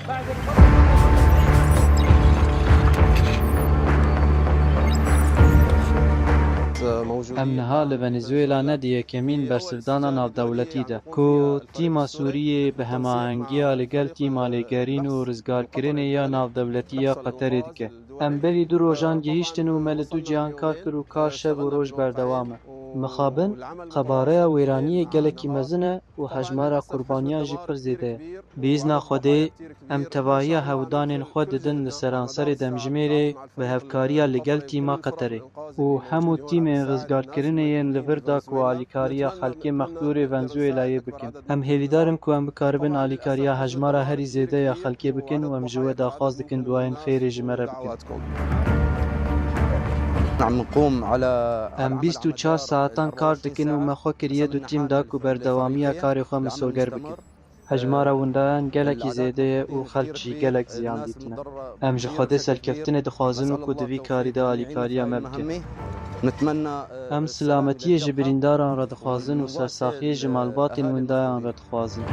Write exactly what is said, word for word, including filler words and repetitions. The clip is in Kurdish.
Em niha li Venezuela ne di yekemîn bersivdana navdewletî de, ku tîma Sûriyê bi hemahengiya li gel tîma lêgerîn û rizgarkirinê ya navdewletî ya Qeterê dike. Em berî du rojan gihîştin û me li du cihan kar kir û kar şev û roj berdewam e. Mixabin, qebareya wêraniyê gelekî mezin e û hejmara qurbaniyan jî pir zêde ye. Bi îzna Xwedê, em tevahiya hewldanên xwe didin li seranserê demjimêrê bi hevkariya li gel tîma Qeterê û hemû tîmên rizgarkirinê yên li vir de ku alîkariya xelkê mexdûrê Venezuelayê bikin. Em hêvîdar in ku em bikaribin alîkariya hejmara herî zêde ya xelkê bikin û em ji we daxwaz dikin duayên xêrê ji me re bikin. Em bîst û çar saetan kar dikin û me xwe kiriye du tîm da ku berdewamiya karê xwe misoger bikin. Hejmara windayan gelekî zêde ye û xelk jî gelek ziyan dîtine. Em ji Xwedê serkeftinê dixwazin û ku di vî karî de alîkariya me bikin. Em silametiyê ji birîndaran re dixwazin û sersaxiyê ji malbatên windayan re dixwazin.